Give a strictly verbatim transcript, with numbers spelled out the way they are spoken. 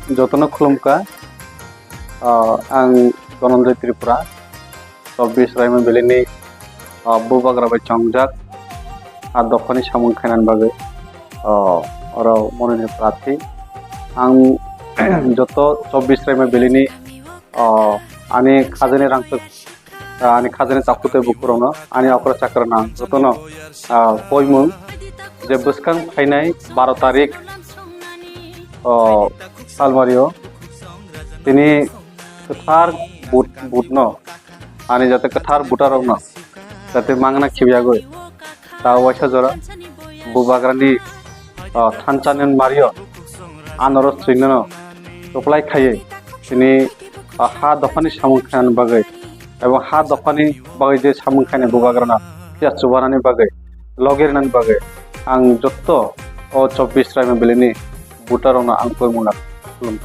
Jotono khulumkha. Ah, ang Dhananjoy Tripura, chobbish Raima Valley ni, ah, bubagra bai chongjak, ah, dophani samung khainani bagwi, ah, oro monini prathi. Ang joto chobbish Raima Valley ni, ah, ani khajani rangchak, ah, ani khajani takhuk tei bukhurokno, ani okra chakrano ang jotono, ah, koimung je bwskang phainai baro tarik, oh, salmario tini kwthar vote, vote no, ani jate kwthar voter rokno jate mangna khibiyagwi ta waisa jora bubagrani, ah, thansa ni mario anoro swingnano supply khaiwi tini, ah, ha dophani samung khainani bagwi ebong ha dophani bagwi je samung khainai bubagrano phiya chubanani bagwi logi rwnani bagwi ang jotto o chobbish Raima Valley ni voter rokno ang koimung khulum.